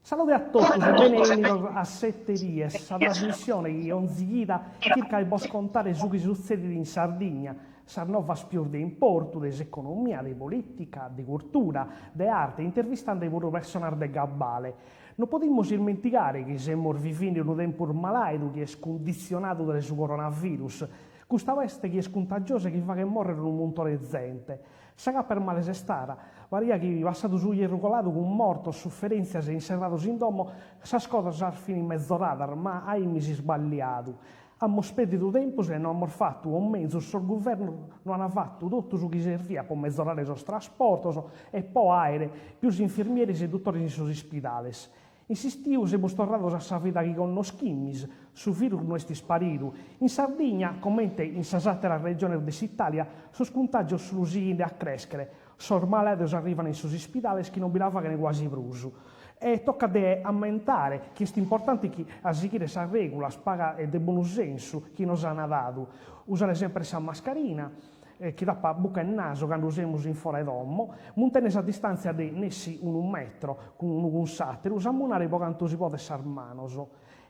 Salude a totus e bene 'ennidos a Sete Dies, sa trasmissione chi onzi chida chircat de bos contare su chi sutzedit in Sardigna, sas novas pius de importu de s'economia, de polìtica, de curtura, de arte, intervistande puru personas de gabbale. No podimus ismentigare chi semus vivinde unu tempus malàidu chi est cunditzionadu dae su coronavirus, custa peste chi est cuntagiosa e chi faghet mòrrere unu muntone 'e zente. Sa capa est male sestada, pariat chi passadu su ierru coladu cun mortos, suferèntzias e inserrados in domo, sas cosas fin mezoradas, ma aimis isballiadu. Amus pèrdidu tempus e no amus fatu, o menzus sos guvernos no an fatu totu su chi serviat po mezorare sos trasportos e po àere pius infirmieris e dutores in sos ispidales. In s'istiu semus torrados a sa vida chi connoschimis, su virus no est isparidu. In Sardigna, comente in sas àteras regiones de s'Itàlia, sos cuntàgios sunt sighende a crèschere, sos malàidos arrivan in sos ispidales chi non bi la faghent guasi prus. E tocat de ammentare chi est importante chi a sighire sas règulas paga e de bonu sensu chi nos an dadu, usare semper sa mascarina, chi tapat buca e nasu cando semus in fora 'e domo, muntennere sa distàntzia de nessi unu metro cun unu cun s'àteru, samunare po cantu si podet sas manos.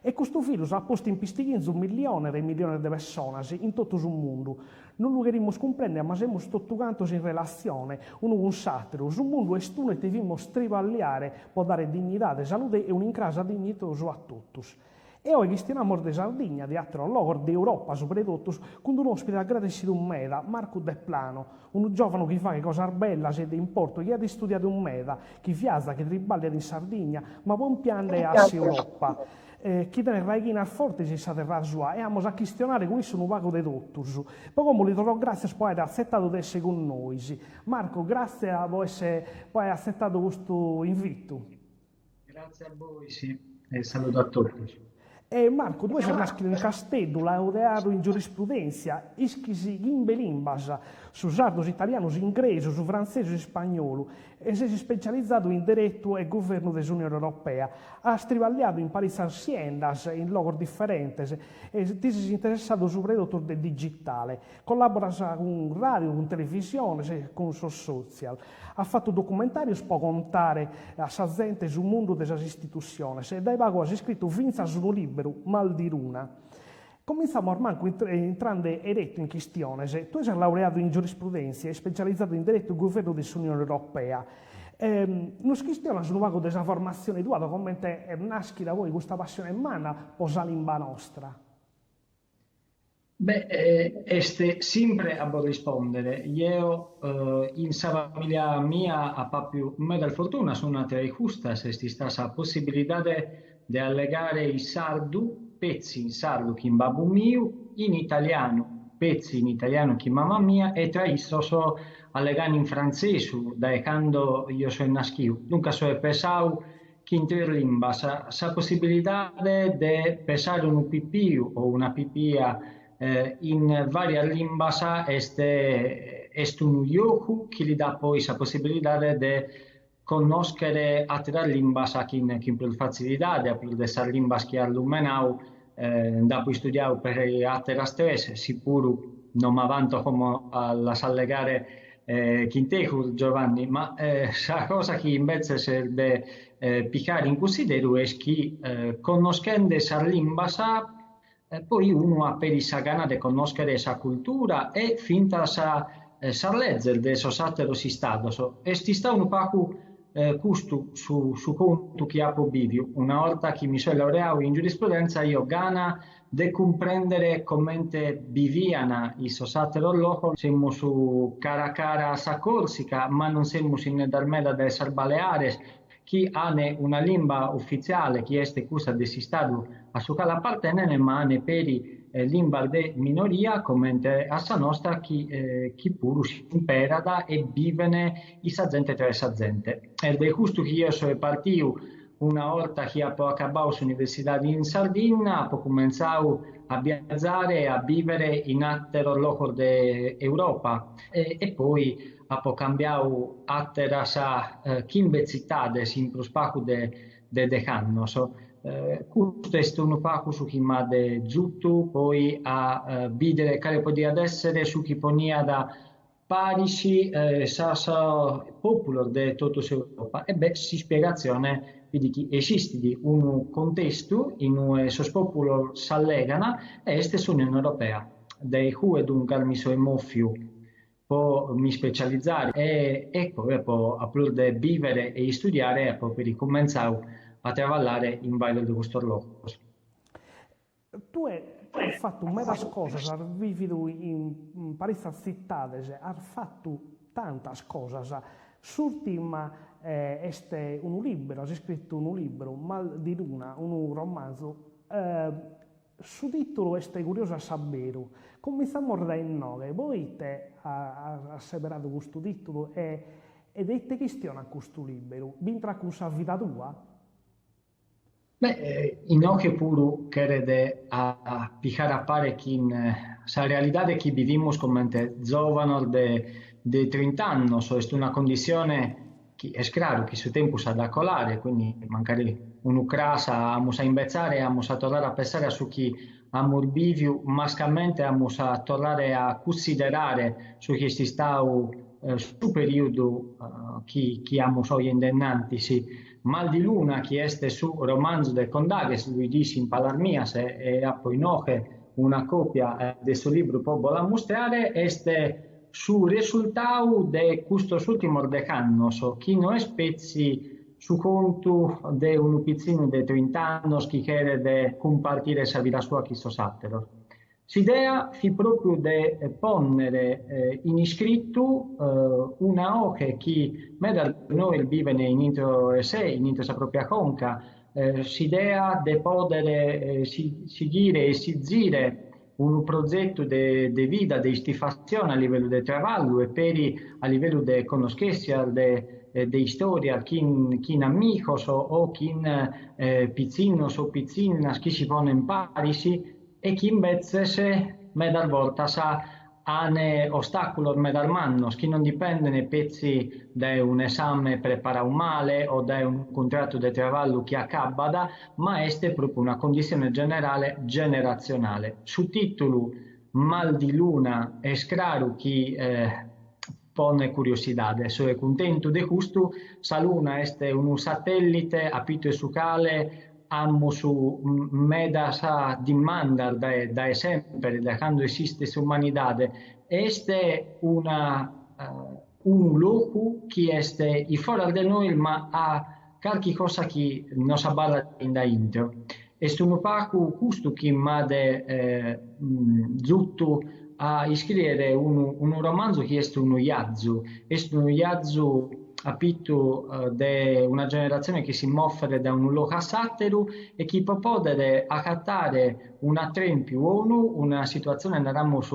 E custu virus at postu in pistighinzu milliones e milliones de pessonas in totu su mundu. Non lu cherimus cumprèndere ma semus totu cantos in relatzione unu cun s'àteru, su mundu est unu e devimus triballiare po dare dignidade, salude e un'incras dignitosu a totus. E oe chistionamos de Sardigna, de àteros logos, de Europa subra 'e totus, cun unu òspite agradessidu meda, Marcu Deplano, unu giòvanu chi faghet cosas bellas e de importu e chi at istudiadu meda, chi viazat, chi triballiat in Sardigna, ma pompiande a s'Europa, chi tenet raighinas fortes in sa terra sua e amus a chistionare cun issu unu pagu de totus. Po como li torro gràtzias po àere atzetadu de èssere cun nois. Marcu, gràtzias po èssere po àere atzetadu custu invitu. Grazie a bois e saludu a totus. E Marcu, tue ses nàschidu in Casteddu, laureadu in giurisprudèntzia, ischis chimbe limbas, su sardu, s'italianu, s'ingresu, su frantzesu e s'ispagnolu, e ses ispecializadu in deretu e guvernu de s'Unione Europea. As triballiadu in paritzas siendas in logos diferentes e ti ses interessadu subra 'e totus de digitale. Collaboras cun ràdiu, cun televisiones e cun sos sotzial. As fatu documentàrios pro contare a sa zente su mundu de sas istitutziones e dae pagu as iscritu fintzas unu lìberu, Maldiruna. Comintzamos Marcu intrande 'eretu in chistiones. Tue ses laureadu in giurisprudèntzia e ispecializadu in deretu e guvernu de s'Unione Europea. Nos chistionas unu pagu de sa formatzione tua, de comente est nàschida poi custa passione manna pro sa limba nostra. Beh, est simpre a bos rispòndere. Jeo in sa famìlia mia apo àpiu medas fortunas, una tra custas est istada sa possibilidade de allegare in sardu, petzi in sardu chin babbu miu, in italianu, petzi in italianu chin mama mia e tra issos allegàn in frantzesu dae cando jeo soe naschiu. Duncas soe pesau Chin tres limbas, sa possibilidade de pesare unu pipiu o una pipia in vàrias limbas est est unu jocu chi li dat poi sa possibilidade de connòschere àteras limbas chin chin prus fatzilidade, a prus de sas limbas chi as lumenadu, nd'apo istudiadu peri àteras tres, si puru non m'avanto como a las allegare chin tecus, Giovanni, ma sa cosa chi imbetzes est de picare in cunsideru est chi connoschende sas limbas poi unu at peri sa gana de connòschere sa cultura e fintas sas lezes de sos àteros istados. Est istadu unu pagu Custu su su contu chi apo biviu. Una 'orta chi mi soe laureau in giurisprudenza aio gana de cumprendere comente bivian in sos ateros locos, semus cara cara a sa Corsica, ma non semus inneddas meda dae sas Baleares, chi an una limba ufitziale chi est cussa de s'istadu a su cale apartenen, ma an peri limbas de minoria comente a sa nostra chi chi puru s'imperat e biven in sa zente tra sa zente. Est de custu chi jeo soe partiu una 'orta chi apo acabau s'universidade in Sardinna, apo cumentzau a biazare e a bivere in àteros locos de Europa e e poi apo cambiau àteras chimbe tzitades in prus pagu de de dech'annos. Custu est unu pagu su chi m'at giutu poi a bìdere cale podiat èssere su chi poniat. paris sas pòpulos de totu s'Europa? E beh, s'ispiegatzione fit chi esistit unu contestu in ue sos pòpulos s'allegana e est s'Unione Europea. Dae cue duncas mi soe mòfiu po mi specializare e e poi apo a prus de bìvere e istudiare apo peri cumentzadu a traballare in vàrios de custos logos. Tue as fatu medas cosas, as vìvidu in paritzas tzitades, as fatu tantas cosas. S'ùrtima est unu lìberu, as iscritu unu lìberu, Mal di Luna, unu romanzu. Su tìtulu est curiosu a s'aberu. Cumintzamos dae inoghe, poite as seberadu custu tìtulu e de ite chistionat custu lìberu? B'intrat cun sa vida tua? Beh, inoghe puru cheret a picare a pare chin sa realidade chi bivimus comente zòvanos de de trint'annos, est una condissione chi est craru chi su tempus at a colare, quindi mancari unu cras amus a imbetzare e amus a torrare a pessare a su chi amus bìviu, mascamente amus a torrare a cussiderare su chi est istadu su perìodu chi chi amus oje in dennantis. Mal di Luna, chi est su romanzu de Condaghes, lu 'idis in palas mias e apo inoghe una còpia de su libru pro bos l'ammustrare, est su resultadu de custos ùrtimos deg'annos, chi no est petzi su contu de unu pitzinnu de trint'annos chi cheret cumpartire sa vida sua chin sos àteros. S'idea fit pròpiu de pònnere in iscritu una 'oghe chi medas de nois biven in intro 'e sé, in intro 'e sa pròpia conca, s'idea de pòdere sighire e sizire unu prozetu de de vida, de istifatzione a livellu de traballu e peri a livellu de connoschèssias, de de istòrias chin chin amigos o chin pitzinnos o pitzinnas chi si ponen paris e chi imbetzes medas bortas an ostàculos medas mannos chi non dipenden petzi dae un'esame preparadu male o dae unu cuntratu de traballu chi acabbat, ma est pròpiu una condissione generale generatzionale. Su tìtulu Mal di Luna est craru chi ponet curiosidade, soe cuntentu de custu, sa luna est unu satellite a pitu 'e su cale amus medas dimandas dae dae semper, dae cando esistit s'umanidade, est una unu logu chi est iforas de nois ma at carchi cosa chi nos abarrat in dae intro. Est unu pagu custu chi m'at zutu a iscrìere unu unu romanzu chi est unu 'iazu, est unu 'iazu a pitu de una generatzione chi si mòfet dae unu logu a s'àteru e chi pro pòdere agatare un'atrèmpiu 'onu, una situatzione naramus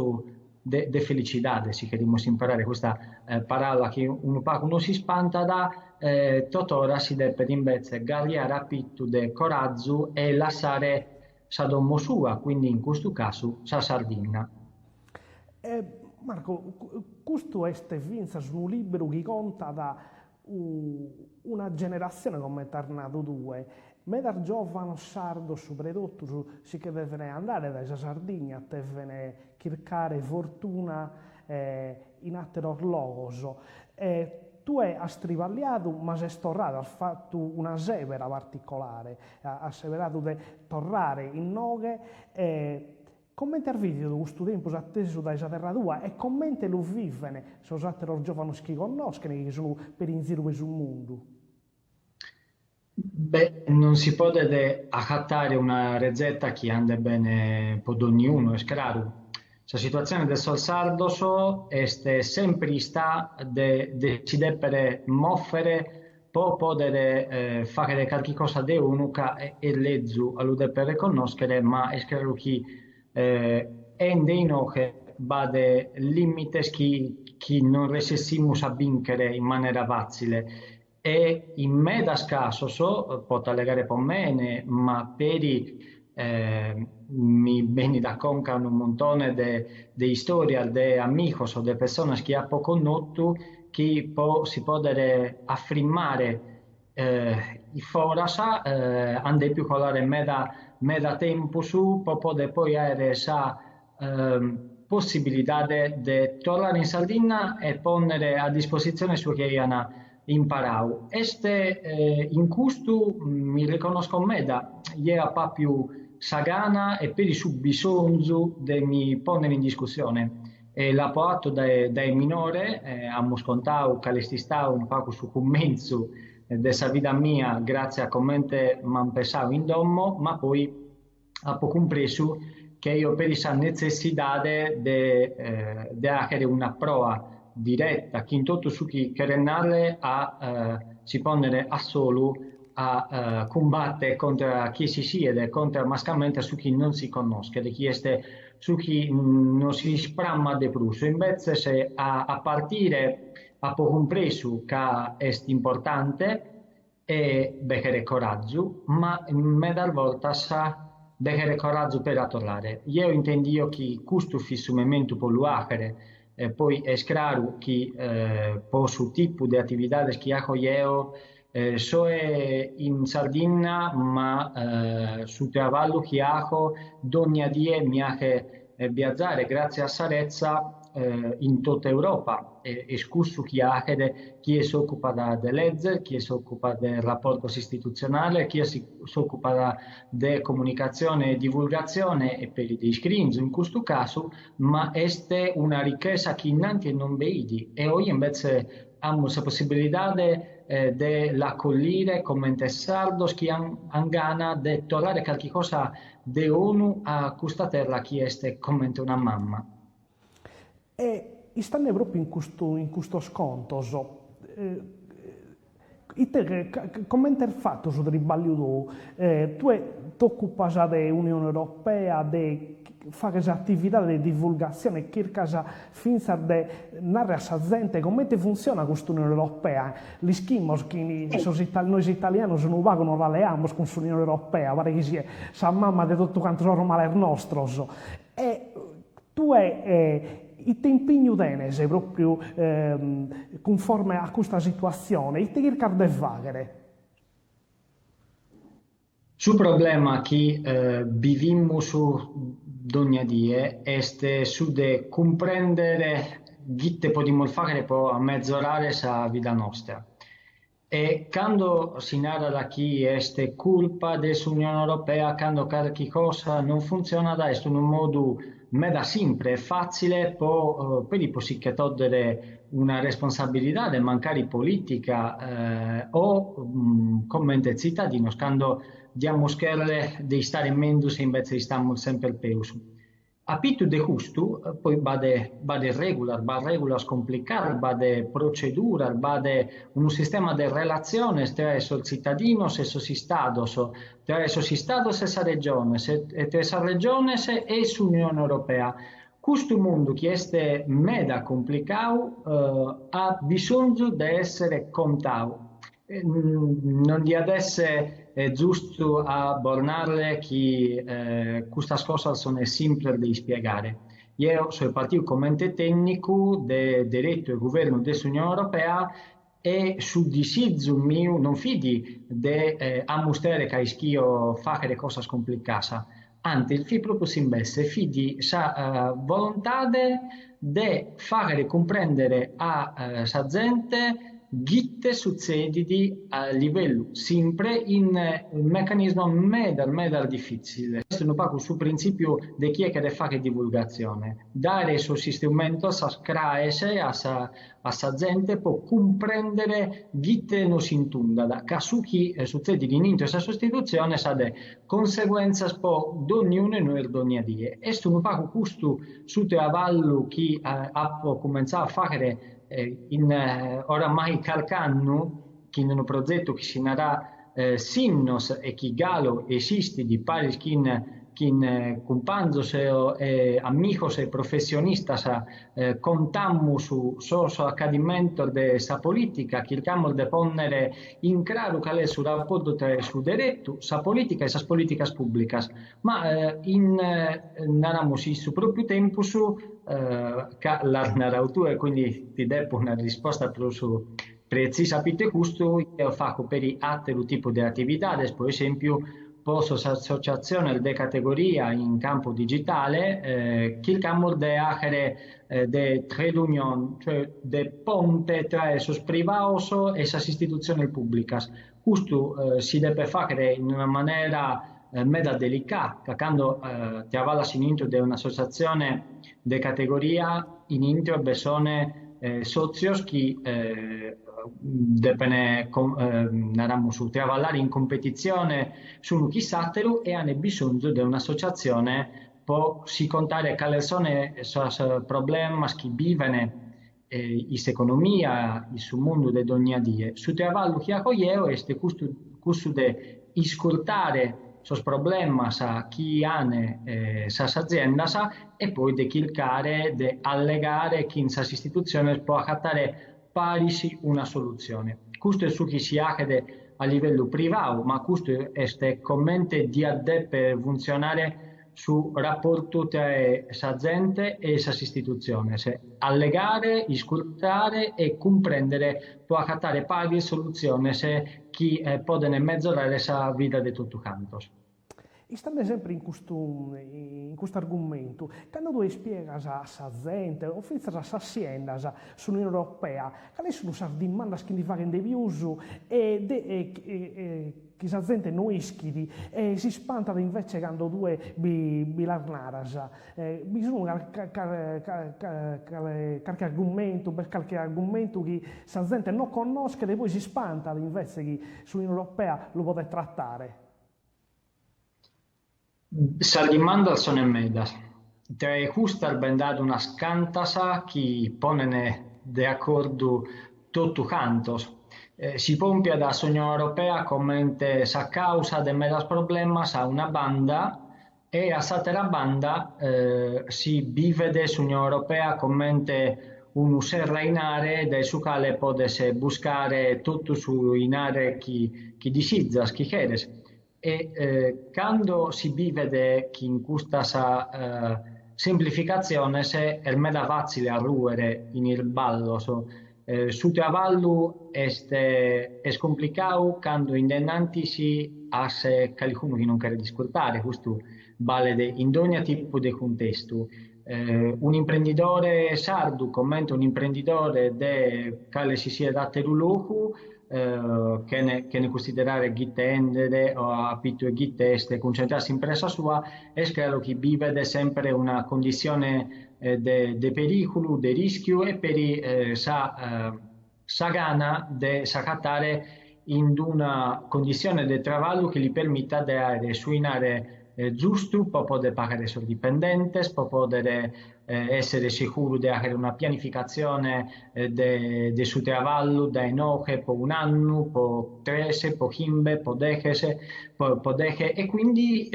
de de felicidade, si cherimus imparare custa paràula chi unu pagu nos ispantat, totora si depet imbetze garriare a pitu de corazu e lassare sa domo sua, quindi in custu casu sa Sardinna. Marco, custu est fintzas unu lìberu chi contat una generatzione, comente as nadu tue, medas giòvanos sardos subredotus si che deven andare dae sa Sardigna, deven chircare fortuna in àteros logos. Tue as triballiadu ma ses torradu, as fatu una sèbera particolare, as seberadu de torrare inoghe Comente as vìvidu custu tempus a tesu dae sa terra tua e comente lu viven sos àteros giòvanos chi connoschen, chi sun peri in ziru 'e su mundu? Beh, non si podet agatare una rezeta chi andet bene po donniunu, est craru. Sa situatzione de sos sardos est semper istada de de si dèpere mòfere Po pòdere fàghere carchi cosa de 'onu ca est lezu a lu dèpere reconnòschere, ma est craru chi 'ende inoghe b'at lìmites chi chi non resessimus a bìnchere in manera fàtzile e in medas casos, poto allegare po mene, ma peri mi benit a conca unu muntone de de istòrias de amigos o de pessonas chi apo connotu chi po si pòdere afrimmare foras an dèpiu colare meda meda tempus po pòdere poi àere sa. possibilidade de torrare in Sardinna e pònnere a dispositzione su chi aian imparau. Est in custu mi riconnosco meda, jeo apo àpiu sa gana e peri su bisonzu de mi pònnere in discussione e l'apo atu dae dae minore, amus contau cale est istau unu pagu su cumentzu de sa vida mia gràtzias a comente m'an pesau in domo, ma poi apo cumpresu chi aio peri sa netzessidade de de àghere una proa diretta chin totu su chi cheret nàrrere a si pònnere a solu a cumbàtere contra a chie si siet, contra mascamente a su chi non si connoschet, chi est su chi nos isprammat de prus. Imbetzes a a partire apo cumpresu ca est importante e be cheret corazu, ma medas bortas be cheret corazu peri a torrare. Jeo intendio chi custu fit su mementu po lu àghere, e poi est craru chi po su tipu de atividades chi aco jeo soe in Sardinna ma su traballu chi aco dogna die mi achet biazare gràtzias a sa retza in tota Europa e est cussu chi achet chie s'ocupat de lezes, chie s'ocupat de raportos istitutzionales, chie s'ocupat de comunicatzione e divulgatzione e peri de iscrinzu in custu casu, ma est una richesa chi innanti non be 'it e oje imbetze amus sa possibilidade de la collire comente sardos chi an gana de torrare carchi cosa de 'onu a custa terra chi est comente una mamma. E istande propriu in custu in custos contos, ite comente est fatu su triballiu tou? Tue t'ocupas de Unione Europea, de faghes atividade de divulgatzione, chircas fintzas de narrer a sa zente comente funtzionat custa Unione Europea, l'ischimus chi sos nois italianos unu pagu nos la leamus cun s'Unione Europea, paret chi siet sa mama de totu cantu sos males nostros. E tue ite impignu tenes propriu cunforme a custa situatzione, ite chircas de fagher? Su problema chi bivimus dogna die est su de cumprèndere ite podimus fàghere pro amezorare sa vida nostra. E cando si narat chi est curpa de s'Unione Europea cando carchi cosa non funtzionat est unu modu meda simpre e fàtzile pro peri pro si che tòddere una responsabilidade mancari polìtica o comente tzitadinos cando diamus chèrrere de istare menzus e imbetze istamus semper peus. A pitu de custu poi b'at b'at règulas, b'at règulas complicadas, b'at proceduras, b'at unu sistema de relatziones tra sos tzitadinos e sos istados, tra sos istados e sas regiones e tra sas regiones e s'Unione Europea. Custu mundu chi est meda complicau at bisonzu de èssere contau. Non diat èssere giustu a bos nàrrere chi custas cosas sunt simples de ispiegare. Jeo soe partiu comente tècnicu de deretu e guvernu de s'Unione Europea E su disizu miu non fit de ammustrare ca ischio fàghere cosas complicadas, antis fit pròpiu s'imbesse, fit sa volontade de fàghere cumprèndere a sa zente ghite sutzedit a livellu simpre in mecanismos medas medas difìtziles. Est unu pagu su printzìpiu de chie cheret fàghere divulgatzione, dare sos istrumentos, sas craes a sa a sa zente po cumprèndere ghite nos intundat, ca su chi sutzedit in intro 'e sas istitutziones at conseguèntzias po donniunu 'e nois dònnia die. Est unu pagu custu su traballu chi apo cumentzadu a fàghere in oramai carch'annu chin unu prozetu chi si narat Sinnos e chi galu esistit paris chin chin cumpanzos e amigos e professionistas contamus sos acadimentos de sa polìtica, chircamus de pònnere in craru cale est su raportu tra su deretu, sa polìtica e sas polìticas pùblicas, ma in naramus in su pròpiu tempus, ca l'as naradu tue, quindi ti depo una risposta prus Pretzisa a pitu 'e custu, jeo faco peri àteru tipu de atividades, pro esèmpiu. po sas associatziones de categoria in campu digitale chircamus de àghere de trait d'union, cioè de ponte tra sos privados e sas istitutziones pùblicas. Custu si depet fàghere in una manera meda delicada, ca cando traballas in intro de un'associatzione de categoria in intro be sono sòtzios chi depen naramus traballare in competitzione s'unu chin s'àteru e an bisonzu de un'associatzione po si contare cales sono sos problemas chi biven in s'economia, in su mundu de dogna die. Su traballu chi aco jeo est custu cussu de iscurtare sos problemas chi an sas aziendas e poi de chircare de allegare chin sas istitutziones po acatare paris una solutzione. Custu est su chi si achet a livellu privau, ma custu est comente diat dèpere funtzionare su raportu tra sa zente e sas istitutziones, allegare, iscurtare e cumprèndere po acatare paris solutziones chi podent mezorare sa vida de totu cantos. Istende sempre in custu in custu argumentu, cando tue ispiegas a sa zente o fintzas a sas siendas s'Unione Europea, cales sun sas dimandas chi ndi faghen de pius e de e chi sa zente no ischit e s'ispantat invece cando tue bi bi las naras? Bi sun carchi argumentu, b'est carchi argumentu chi sa zente no connoschet e poi s'ispantat invece chi s'Unione Europea lu podet tratare? Sas dimandas sono medas. Tra custas be nd'at unas cantas chi ponen de acordu totu cantos. Si pòmpiat a s'Unione Europea comente sa càusa de medas problemas a una banda E a s'àtera banda si bivet s'Unione Europea comente unu serra 'inare dae su cale podes buscare totu su 'inare chi chi disizas, chi cheres. E cando si bivet chin custas semplificatziones est meda fàtzile a rùere in irballos. Su traballu est est cumplicadu cando in dae innantis as calicunu chi non cheret iscurtare, custu balet in dogna tipu de cuntestu. Un'imprendidore sardu comente un'imprendidore de cale si siat àteru logu, chene chene cunsiderare ghite 'endet o a pitu 'e ghite est cuncentrada s'impresa sua, est craru chi bivet sempre una condissione de de perìculu, de rìschiu e peri sa sa gana de s'acatare in una condissione de traballu chi li permitat de àere su 'inare giustu po poder pagare sos dipendentes, po poder èssere seguru de àghere una pianificatzione de de su traballu dae inoghe po un'annu, po tres, po chimbe, po deghes, po po deghe e quindi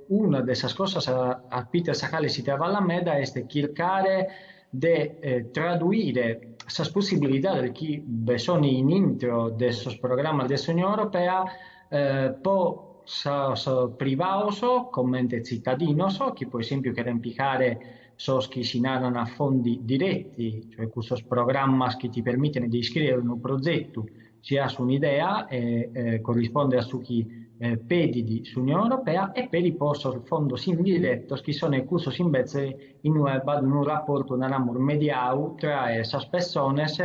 una de sas cosas a pitu 'e sa cale si traballat meda est chircare de traduire sas possibilidades chi be son in intro de sos programmas de s'Unione Europea po sos privados comente tzitadinos chi pro esèmpiu cheren picare sos chi si naran fondi diretti, cioè cussos programmas chi ti permiten de iscrìere unu prozetu si as un'idea e corrispondet a su chi pedit s'Unione Europea e peri po sos fondos indiretos chi sono cussos imbetze inue b'at unu raportu naramus mediau tra sas pessones,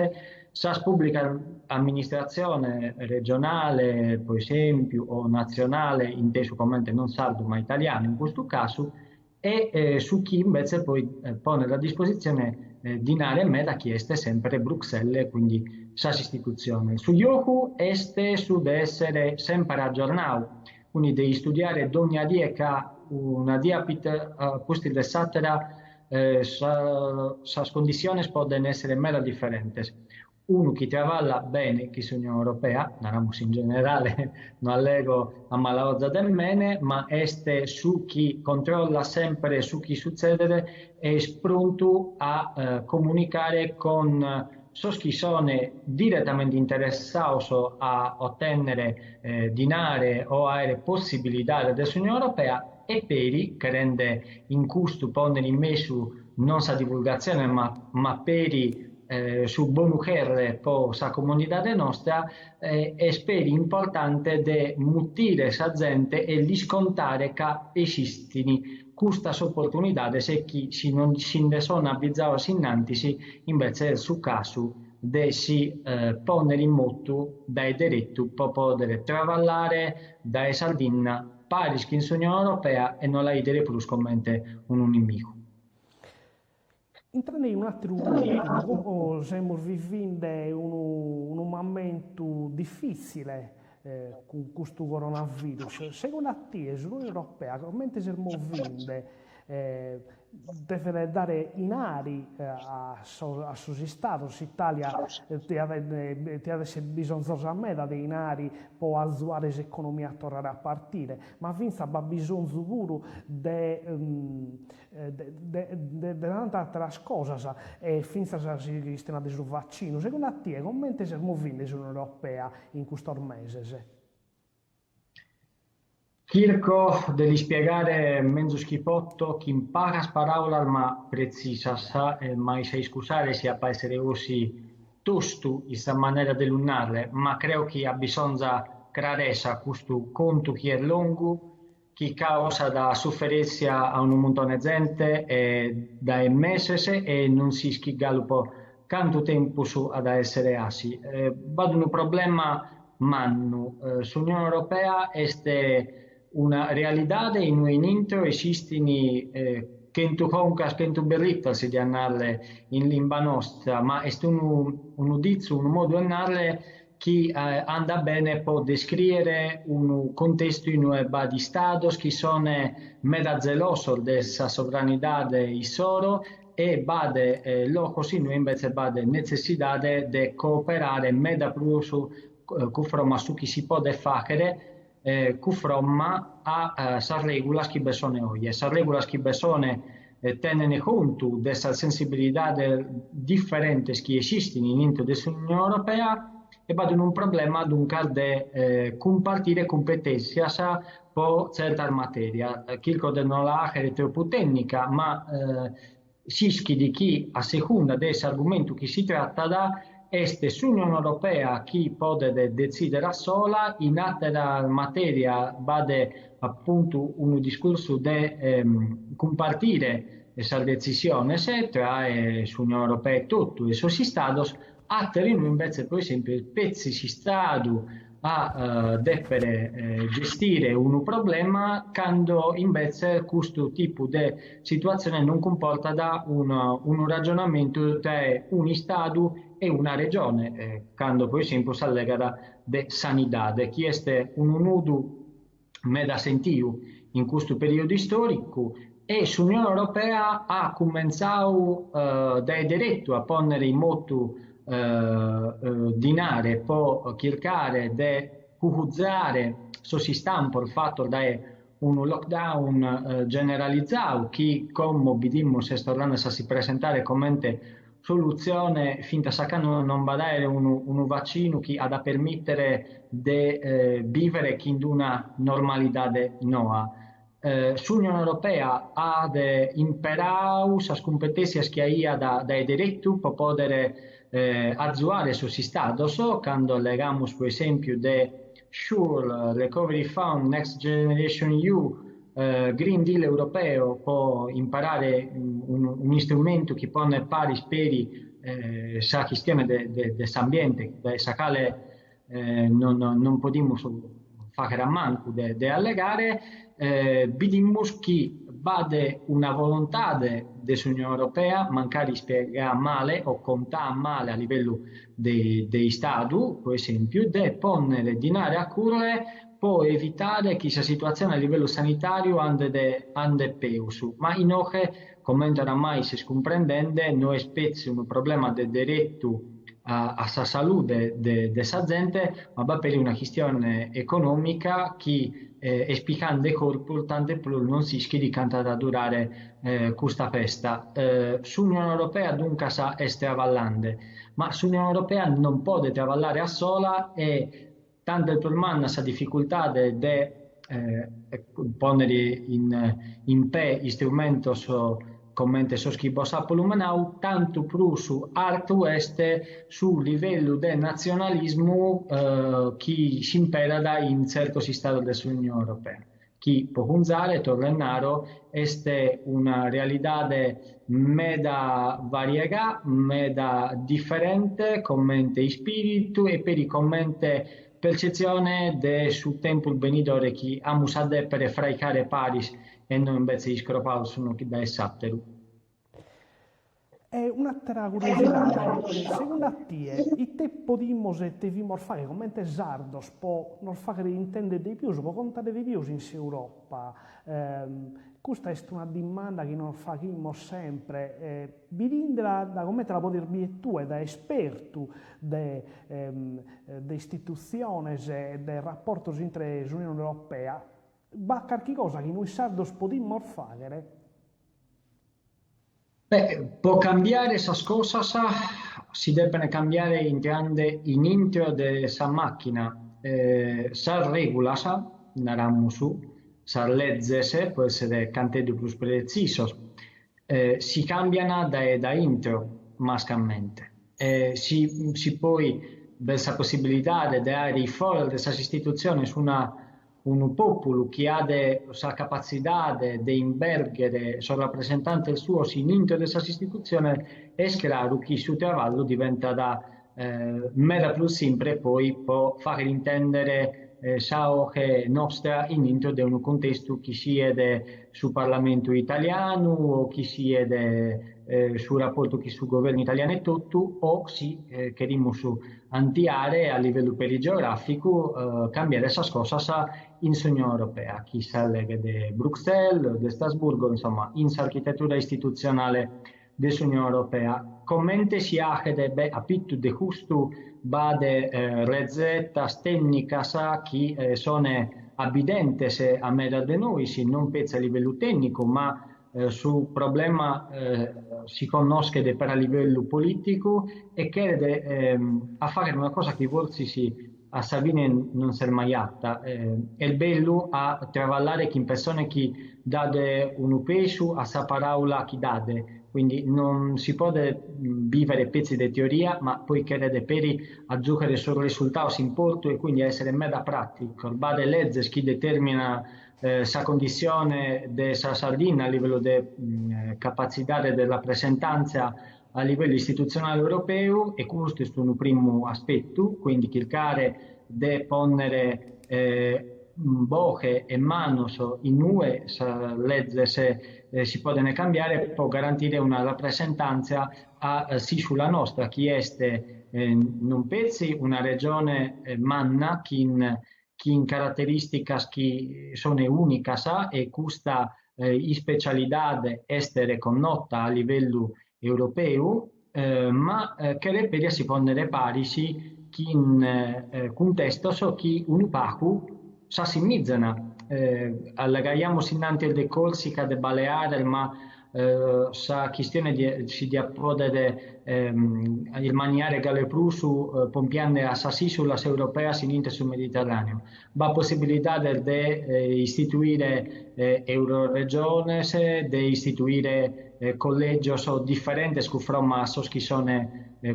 sas pùblicas amministratzione regionale pro esèmpiu o natzionale intesu comente non sardu ma italianu in custu casu e su chi imbetze poi ponet a dispositzione dinare meda chi est sempre Bruxelles, quindi sas istitutziones. Su giogu est su de èssere sempre aggiornadu, quindi de istudiare dogna die ca una die a pustis de s'àtera sas condissiones poden èssere meda diferentes. Unu chi traballat bene chin s'Unione Europea, naramus in generale, no allego a mala 'oza de mene, ma est su chi controllat sempre su chi sutzedet e est prontu a comunicare con sos chi son diretamente interessados a otènnere dinare o a àere possibilidade de s'Unione Europea e peri, cherende in custu pònnere in mesu non sa divulgatzione ma ma peri. su bonu chèrrere pro sa comunidade nostra est peri importante de mutire sa zente e lis contare ca esistin custas oportunidades e chi si non si nde sono abizados innantis imbetze est su casu de si pònnere in motu dae deretu pro pòdere traballare dae Sardinna paris chin s'Unione Europea e no la 'ìdere prus comente unu nimigu. Intrende in un'àteru puntu, como semus vivinde unu unu mamentu difìtzile cun custu coronavirus. Segundu a tie s'Unione Europea comente s'est movinde Devet dare inari a sos istados, s'Italia tiat esser bisonzosa meda de inari po azuare s'economia a torrare a partire, ma fintzas b'at bisonzu puru de de tantas ateras cosas e fintzas sa chistione de su vaccinu. Segundu a tie comente s'est movinde s'Unione Europea in custos meses? Chirco de l'ispiegare menzus chi poto chin pagas paràulas ma pretzisas e m'ais a iscusare si apo a èssere gosi tostu in sa manera de lu nàrrere, ma creo chi abbisonzat craresa custu contu chi est longu, chi causat suferèntzia a unu muntone 'e zente dae meses e non s'ischit galu po cantu tempus at a èssere asi. B'at unu problema mannu. S'Unione Europea est una realidade in ue in intro esistin chentu concas, chentu berritas, si diat nàrrere in limba nostra, ma est unu unu ditzu, unu modu 'e nàrrere chi andat bene pro descrìere unu contestu in ue b'at istados chi son meda zelosos de sa sovranidade issoro e b'at locos in ue imbetzes b'at netzessidade de cooperare meda prus cufromma a su chi si podet fàghere cufromma a sas règulas chi be sone oje. Sas règulas chi be sone tenen contu de sas sensibilidades diferentes chi esistin in intro de s'Unione Europea e b'at unu problema duncas de cumpartire cumpetèntzias po tzertas matèrias. Chirco de no la 'àghere tropu tènnica, ma s'ischit chi a segunda de s'argumentu chi si tratat est s'Unione Europea chi podet detzìdere a sola, in àteras matèrias b'at apuntu unu discursu de cumpartire sas detzisiones tra s'Unione Europea etotu e sos Istados, Àteru inue imbetzes, pro esèmpiu, est petzi s'Istadu a dèpere gestire unu problema, cando imbetzes custu tipu de situatzione non cumportat unu ragionamentu tra un'Istadu e una Regione, cando pro esèmpiu s'allegat de sanidade, chi est unu nudu meda sentiu in custu perìodu istòricu e s'Unione Europea at cumentzadu dae deretu a pònnere in motu dinare pro chircare de cugutzare sos istampos fatos dae unu lockdown generalizadu chi como bidimus est torrende a si presentare comente solutzione fintas a cando non b'at àere unu unu vacinu chi at a permìtere de bìvere chin una normalidade noa. S'Unione Europea at imperadu sas cumpetèntzias chi aiat dae deretu pro pòdere azuare sos istados, cando allegamus pro esèmpiu de Sure, Recovery Fund, Next Generation EU, Green Deal europeu po imparare un'istrumentu chi ponet paris peri sa chistione de de s'ambiente dae sa cale non non podimus fàghere a mancu de de allegare, bidimus chi b'at una volontade de s'Unione Europea, mancari ispiegada male o contada male a livellu de de Istadu, pro esèmpiu, de pònnere dinare a cùrrere po evitare chi sa situatzione a livellu sanitàriu andet andet peus. Ma inoghe, comente oramai s'est cumprendende, no est petzi unu problema de deretu a a sa salude de de sa zente, ma b'at peri una chistione econòmica chi est picande corpus, tantu e prus non s'ischit cantu at a durare custa pesta. S'Unione Europea duncas est traballande, ma s'Unione Europea non podet traballare a sola e Tantu est prus manna sa dificultade de pònnere in pè istrumentos. comente sos chi bos apo lumenadu, tantu prus artu est su livellu de natzionalismu chi s'imperat in tzertos istados de s'Unione Europea, chi, po cunzare, torro e naro, est una realidade meda variegà, meda diferente comente ispìritu e peri comente percetzione de su tempus benidore chi amus a dèpere fraicare paris e no imbetze iscropados s'unu dae s'àteru. E un'àtera curiosidade, segundu a tie, ite podimus e devimus fàghere comente sardos po nos fàghere intèndere de pius, po contare de pius in s'Europa? Custa est una dimanda chi nos faghimus sempre, bidindela da comente la podes bider tue, dae espertu de de istitutziones e de raportos intre s'Unione Europea, b'at carchi cosa chi nois sardos podimus fàghere? Beh, po cambiare sas cosas si depent cambiare intrande in intro de sa màchina. Sas règulas, naramus, sas lezes, po èssere canteddu prus pretzisos, si càmbiant dae dae intro, mascamente. Si si poi b'est sa possibilidade de àere iforas de sas istitutziones una unu pòpulu chi at sa capatzidade de imbèrghere sos rapresentantes suos in intro de sas istitutziones, est craru chi su traballu diventat meda prus simpre poi po fàghere intèndere sa 'oghe nostra in intro de unu cuntestu chi siet su Parlamentu italianu o chi siet su raportu chin su governu italianu etotu o si cherimus antiare a livellu peri geogràficu cambiare sas cosas in s'Unione Europea, chi s'alleghet de Bruxelles, de Strasburgo, insomma in s'architetura istitutzionale de s'Unione Europea. Comente si 'aghet? Beh, a pittu de custu b'at rezetas tènnicas chi son abidentes a medas de nois, non petzi a livellu tènnicu, ma su problema si connoschet peri a livellu polìticu e cheret a fàghere una cosa chi fortzis a sa fine non s'est mai 'atta. Est bellu a travallare chin pessone chi dat unu pesu a sa paràula chi dat, quindi non si podet bìvere petzi de teoria, ma poi cheret peri a giùghere sos risultados in portu e quindi a èssere meda pràticos. B'at lezes chi determinan sa condissione de sa Sardinna a livellu de capatzidade de rapresentàntzia a livellu istitutzionale europeu e custu est unu primu aspetu, quindi chircare de pònnere boghe e manos in ue sas lezes si podent cambiare pro garantire una rapresentàntzia a s'ìsula nostra chi est non petzi una regione manna chin chin caraterìsticas chi son ùnicas e custa ispecialidade est reconnota a livellu europeu, ma cheret peri a si pònnere paris chin cuntestos chi unu pagu s'assimizan. Allegaiamus innantis de Còrsica, de Baleares, ma Sa chistione si diat pòdere ismanniare galu 'e prus pompiende a sas ìsulas europeas in intro su Mediterràneu. B'at possibilidades de istituire euroregiones, de istituire collègios diferentes cufromma a sos chi son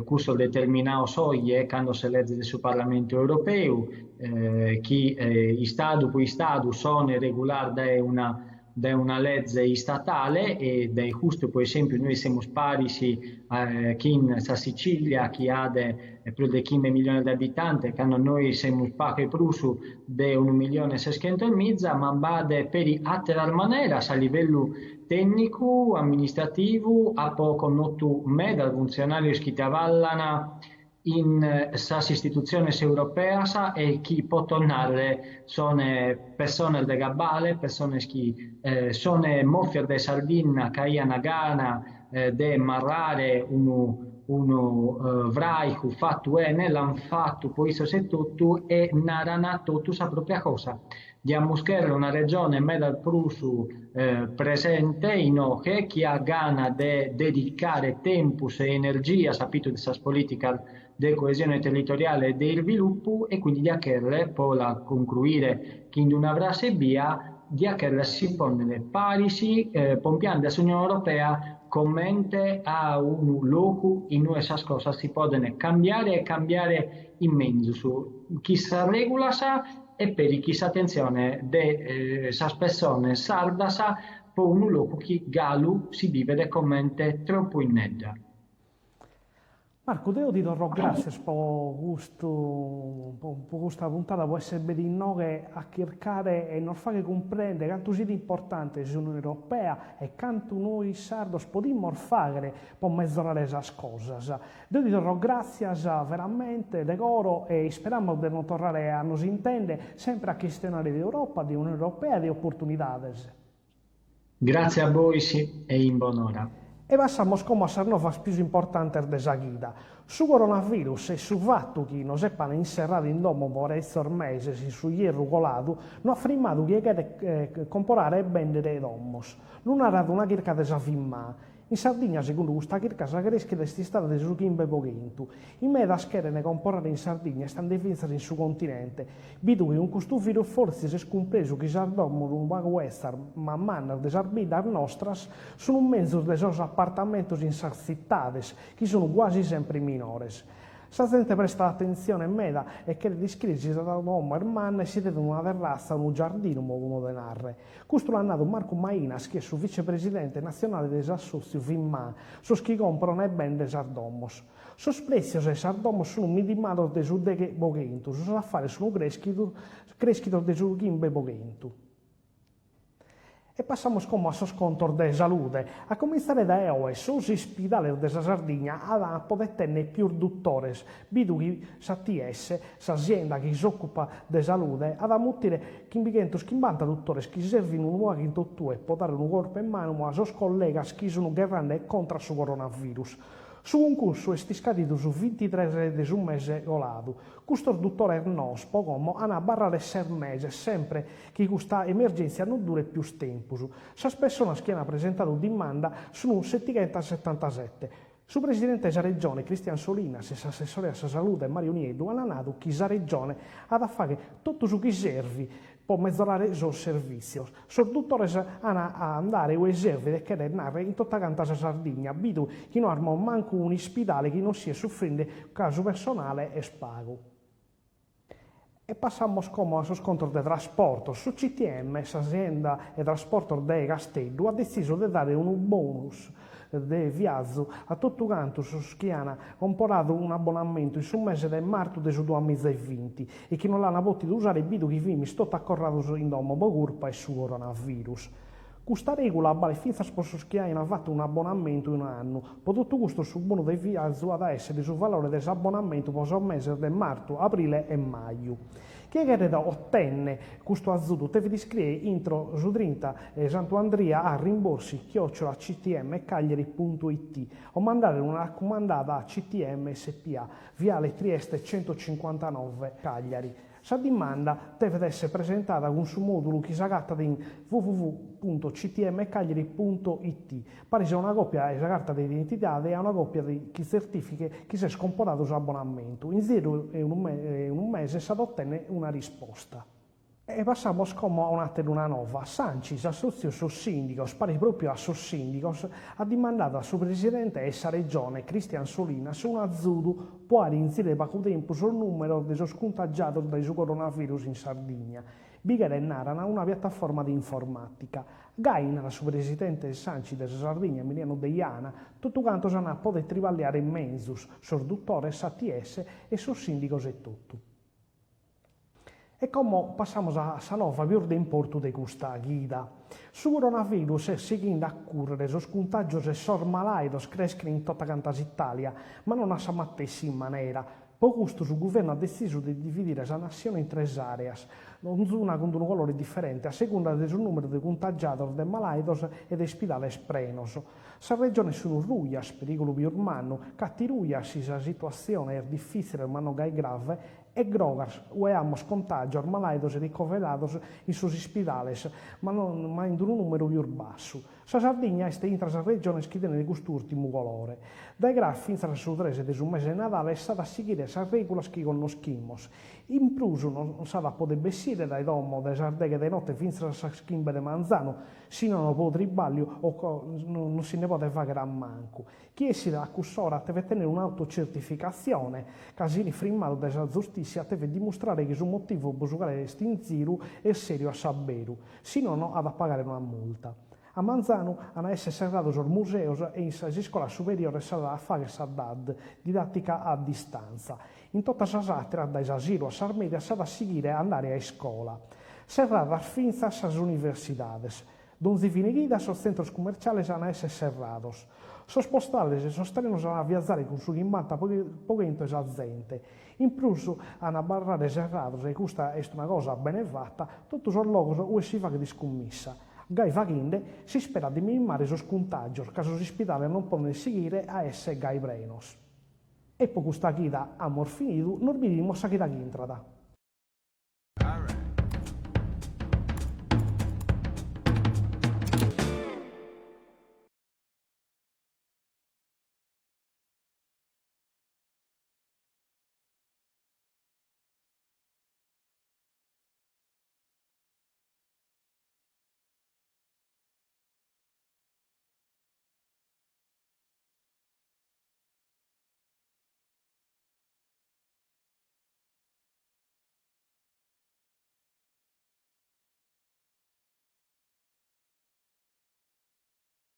cussos determinados oje cando s'elezet su Parlamentu Europeu, chi istadu pro istadu son regulados dae una dae una leze istatale e dae custu pro esèmpiu nois semus paris chin sa Sicilia chi at prus de chimbe miliones de abitantes cando nois semus pagu 'e prus de unu milione e seschentos miza ma b'at peri àteras maneras a livellu tènnicu, amministrativu, apo connotu medas funtzionàrios chi traballan in sas istitutziones europeas e chi poto nàrrere son pessones de gabbale, pessones chi son mòfias dae Sardinna ca aian gana de marrare unu unu fràigu fatu 'ene, l'an fatu po issos etotu e naran totu sa pròpia cosa. Diamus chèrrere una regione meda prus presente inoghe chi at gana de dedicare tempus e energias a pitu de sas polìticas de coesione territoriale e de isvilupu e quindi diat chèrrere, po la concruire chin una frase ebbia, diat chèrrere a si pònnere paris pompiende a s'Unione Europea comente a unu logu in ue sas cosas si podent cambiare e cambiare in menzus, chin sas règulas e peri chin s'atentzione de sas pessones sardas pro unu logu chi galu si bivet comente tropu innedda. Marcu, deo ti torro gràtzias po custu, po custa puntada, po esser benidu inoghe a chircare 'e nos fagher cumprender cantu siat importante s'Unione Europea e cantu nois sardos podimus fagher po mezorare sas cosas. Deo ti torro gràtzias veramente de coro e isperamus de nos torrare a nos intender sempre a chistionare de Europa, de Unione Europea e de oportunidades. Gràtzias a bois e in bonora. E passamus como a sas novas pius importantes de sa chida. Su coronavirus e su fatu chi nos epan inserradu in domo po paritzos meses in su ierru coladu no at frimmadu chie cheret comporare e bèndere domos. Lu narat una chirca de sa Fimmà. In Sardigna, segundu custa chirca, sa crèschida est istada de su 5%. In medas cherent comporare in Sardigna, istande fintzas in su continente, bidu chi cun custu virus fortzis est cumpresu chi sas domos unu pagu etzas ma mannas de sas biddas nostras sunt menzus de sos apartamentos in sas tzitades, chi sunt guasi sempre minores. Sa zente prestat atentzione meda e cheret ischire si sa domo est manna e si tenet una terratza o unu giardinu, modu de narrer. Custu l'at nadu Marcu Mainas, chi est su vicepresidente natzionale de s'assòtziu Fimmà, sos chi comporan e benden sas domos. Sos prètzios 'e sas domos sun midimados de su 10%, sos afares sun crèschidos de su 5%. E passamus como a sos contos de salude. A comintzare dae oe, sos ispidales de sa Sardigna ant a poder tenner pius dutores, bidu chi s'ATS, s'azienda chi s'òcupat de salude, at a mutire chimbighentos-chimbanta dutores chi servin unu pagu in totue po dare unu corpu 'e manu a sos collegas chi sun gherrande contra su coronavirus. Su cuncursu est iscadidu su bintitres de su mese coladu. Custos dutores noos po como an a abarrare ses meses, sempre chi custa emergèntzia no duret pius tempus. Sas pessonas chi an presentadu dimanda sun setighentas-setantasete. Su presidente 'e sa Regione, Christian Solinas, e s'assessore a sa salude, Mario Nieddu, an nadu chi sa Regione at a fagher totu su chi servit po mezorare sos servìtzios. Sos dutores an a andare ue servit e cheret narrer in tota canta sa Sardigna, bidu chi no amos mancu un'ispidale chi non siet sufrinde ca su personale est pagu. E passamos como a sos contos de trasportos. Su CTM, s'azienda 'e trasportos de Casteddu, at detzisu de dare unu bonus de viazu a totu cantu sos chi an comporadu un'abbonamentu in su mese de martu de su duamiza e vinti e chi non l'an pòtidu usare bidu chi fimis totu acorrados in domo po curpa 'e su coronavirus. Custa règula balet fintzas pro sos chi aiant fatu un'abbonamentu 'e un'annu. Pro totu custos su bonu de viazu at a èssere su valore de s'abbonamentu pro sos meses de martu, abrile e maju. Chie cheret otènnere custu azudu devet iscrìere intro su trinta 'e Santu Andria a rimborsi chiocciola ctmcagliari puntu it o mandare una racumandada a CTM SPA, Viale Trieste 159, Cagliari. Sa dimanda devet èssere presentada cun su mòdulu chi s'agatat in www.ctmcagliari.it, paris a una còpia 'e sa carta de identidade e a una còpia chi tzertìfichet chi s'est comporadu s'abbonamentu. In ziru 'e unu mese s'at a otènnere una risposta. E passamos como a un'àteruna nova. S'Anci, s'assòtziu 'e sos sìndigos, paris pròpiu a sos sìndigos, at dimandadu a su presidente 'e sa Regione, Christian Solinas, unu azudu po arinzire pagu tempus sos nùmeros de sos cuntagiados dae su coronavirus in Sardigna. Bi cheret, naran, una piataforma de informàtica. Gai, narat su presidente 'e s'Anci de sa Sardigna, Emiliano Deiana, totu cantos an a poder triballiare menzus, sos dutores, s'ATS e sos sìndigos etotu. E como passamus a sa nova pius de importu de custa chida. Su coronavirus est sighinde a cùrrere, sos cuntàgios e sos malàidos creschen in tota canta s'Itàlia, ma non a sa matessi manera. Po custu su guvernu at detzisu de dividire sa nassione in tres àreas, onzuna cun unu colore diferente a segunda de su nùmeru de cuntagiados, de malàidos e de ispidales prenos. Sas regiones sun rujas, perìgulu pius mannu, catirujas si sa situatzione est difìtzile ma non gai grave, e grogas, ue amus contàgios, malàidos e ricoverados in sos ispidales, ma ma in unu nùmeru pius bassu. Sa Sardigna est intra sas regiones chi tenet custu ùrtimu colore. Dae cras fintzas a su tres de su mese 'e Nadale s'at a sighire sas règulas chi connoschimus. In prus non s'at a poder bessire dae domo dae sas deghe de note fintzas a sas chimbe de manzanu, si nono pro tribàlliu o non si nde podet fàghere a mancu. Chi essit a cuss'ora tevet tènnere un'autocertificatzione, ca si 'enit frimmadu dae sa zustìssia tevet dimustrare chi su motivu pro su cale est in ziru est sèriu a s'abberu, si nono at a pagare una multa. A manzanu an a èssere serrados sos museos e in sas iscolas superiores s'at a fàghere sa DAD, didàtica a distantza. In totas sas àteras, dae s'asilu a sas mèdias, s'at a sighire a andare a iscola. Serradas fintzas sas universidades. Donzi fine chida sos tzentros cummerciales an a èssere serrados. Sos postales e sos trenos an a viazare cun su chimbanta po chentu 'e sa zente. In prus an a abarrare serrados, e custa est una cosa bene fata, totu sos logos ue si faghet iscummissa. Gai faghende s'isperat de minimare sos cuntàgios, ca sos ispidales non podent sighire a èssere gai prenos. E po custa chida amus finidu, nos bidimus sa chida ch'intrat.